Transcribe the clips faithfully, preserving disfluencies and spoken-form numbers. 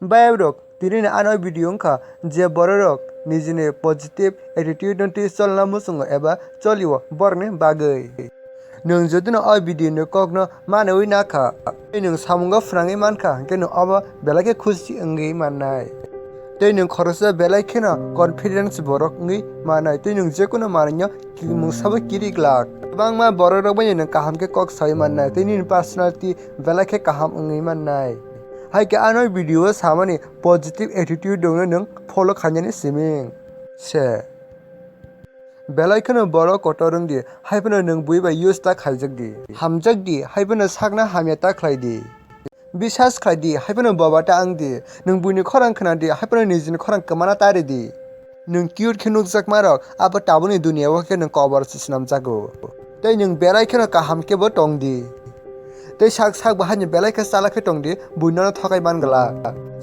Bayap rok, tini ni ano video wngkha je borok rok nijini positive attitude no twi cholna muchungo eba cholio borokni bagwi. Nwng jodi no o video ni kok no manwi nakha, tei nwng samungo phrangwi mankha, hwnkhe nwng obo belai khe khusi wngwi mannai. Tei nwng khoroksa belai kheno confidence borok wngwi mannai, tei nwng jekunu manwino kimung sabo kiri glak. Kwbangma borok rok bai nwng kaham khe kok sawi mannai, tei nini personality belai khe kaham wngwi mannai. Hai khe ano video o samani positive attitude rokno nwng follow khainani siming se. Belai kheno borok kotor wng di, hai phano nwng bui bai use ta khaijak di. Hamjak di, hai phano sakna hamya ta khlai di. Bisas khlai di, hai phano boba ta wng di. Nwng buini khorang khna di, hai phano nijini khorang kwmana ta ri di. Nwng cute khe nukjakma rok, abo tabukni duniya o khe nwng kobor se swnamjago. Tei nwng belai kheno kaham khe bo tong di. Tei sak sak bo haino belai khe chalak khe tong di, buino no thokai man glak.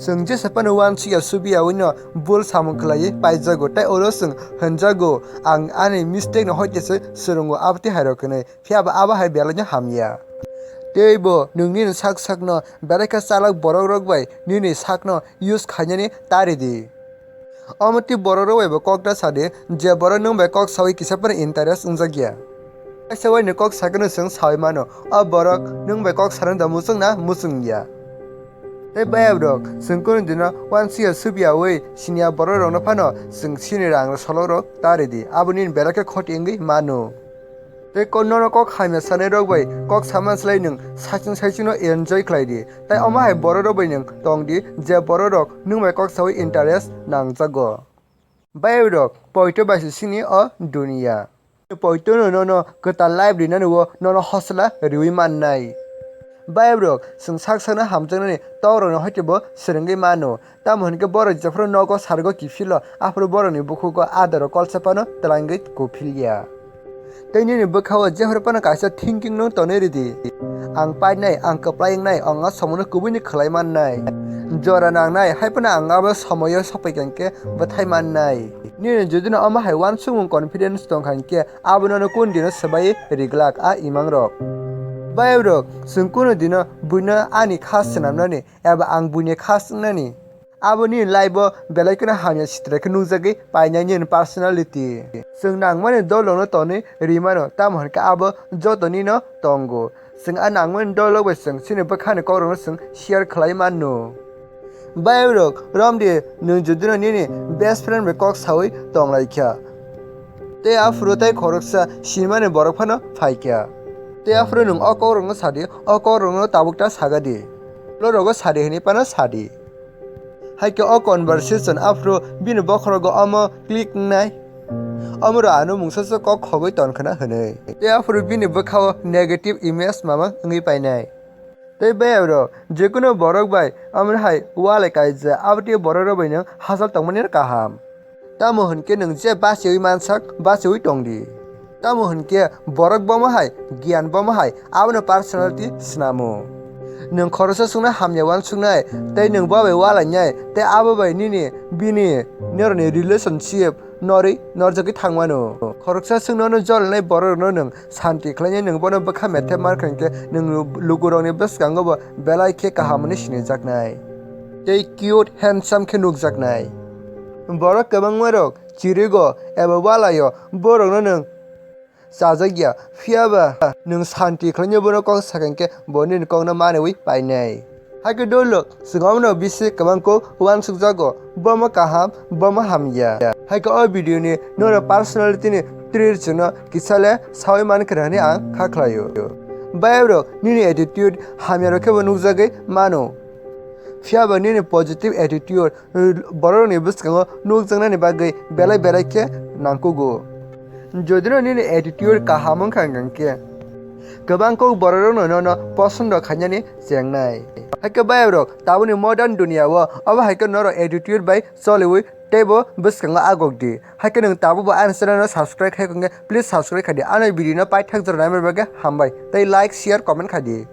Chwng jesa phano uansukya subiyaui no bul samung khlaiwi paijago, tei oro chwng hwnjago, "Ang ani mistake no hoite se swrwngo," abo tei hai rok hwnwi. Phiya ba abo hai belai no hamya. Tei bo nwng nini sak sak no belai khe chalak borok rok bai nini sak no use khainani ta ri di. Omo twi borok rok bai bo kok ta sa di, je borok nwng bai kok saui kisa phano interest wngjak ya. Kaisa waini kok sakhe no chwng saui mano, o borok nwng bai kok sanani da muchung na muchung ya. Tei bayap rok, chwng kunu dino uansukya subiyaui siniya borok rokno phano chwng chini rang solok rok ta ri di, abo nini belai khe khoti wngwi mano. Tei ko-, nono kok hamya sanai rok bai kok sama slai nwng saichung saichung no enjoy khlai di. Tei omo hai borok rok bai nwng tong di, je borok rok nwng bai kok saui interest nangjago. Bayap rok, poito bai se sini o duniya. Poito no nono kwtal life rinani o nono hosla riui mannai. Bayap rok, chwng sak sakno hamjaknani tok rokno hoite bo swrwngwi mano. Tamo hwn khe borok jephru nogo sargo kiphilo, aphuru borokni bukhugo adaro kolsa phano twlangwi kuphilya. Tei nini bwkhao jephru phano kaisa thinking no tonwi ridi. Ang painai, ang kwplai wngnai, ang o somono kubuini khlai mannai. Jora nangnai, hai phano ang abo somoio sophaikha hwnkhe bwthai mannai. Nini jodi no omo hai uansukmung confidence tongkha hwnkhe, abo nono kunu dino swbai riglak a imang rok. Bayap rok, chwng kunu dino buino ani kha swnamnani eba ang buini kha swngnani. Abo nini life o belai kheno hamya sitra khe nukjagwi painai nini personality. Chwng nangmani dolrokno tonwi rimano, tamo hwn khe abo joto nino tongo. Chwng a nangmani dolrok bai chwng chini bwkhani kokrokno chwng share khlai mano. Bayap rok, romdi nwng jodi no nini best friend bai kok saui tonglaikha, tei aphuru tei khoroksa sinimani borok phano phaikha, tei aphuru nwng o kokrokno sadi, o kokrokno tabuk ta sagadi, ulo rogo sadi hwnwi phano sadi. Hai khe o conversation aphuru bini bokhorogo omo click wngnai. Omoro ano mungsa se kok khogwi tongkhwna hwnwi. Tei aphuru bini bwkhao negative image mama wngwi painai. Tei bayap rok, jekunu borok bai omo hai walai kaija, abo tei borok rok bai nwng hachal tongmani kaham. Tamo hwn khe nwng je bachiwi mansak, bachiwi tong di. Tamo hwn khe borok bomo hai, giyan bomo hai, abono personality snamo. Nwng khoroksa chwngno hamya uansuknai, tei nwng bo bai walainai, tei abo bai nini, bini, norokni relationship norwi norjagwi thangmano. Khoroksa chwngno no jolnai borokno nwng santi khlainai, nwng bono bwkha methe mankha hwnkhe nwng lu-, lukurokni bwskango bo belai khe kaham hwnwi sinijaknai tei cute, handsome khe nukjaknai. Borok kwbangma rok chirigo eba walaio, borokno nwng chajakya, phiyaba nwng santi khlainai bono kok sakha hwnkhe bo nini kokno maniwi painai. Hakhe dolo, chwng omono bisi kwbang kok uansukjago, bomo kaham, bomo hamya. Hakhe o video ni norok personality ni trir chwngno kisa le sawi mankha hwnwi ang kha khlaio. Bayap rok, nini attitude hamya rok khe bo nukjagwi mano. Phiyaba nini positive attitude borokni bwskango nukjaknani bagwi belai belai khe nangkugo. Jodino nini attitude kaham wngkha hwnkhe, kwbang kok bororokno nono posondo khainani chengnai. Hakhe bayap rok, tabukni modern duniya o obo hai khe norok attitude bai choliwi teibo bwskango agok di. Hakhe nwng tabukbo ani channel no subscribe khai hwnkhe please subscribe khai di. Ani video no paithak jora naimani bagwi hambai tei like, share, comment khai di.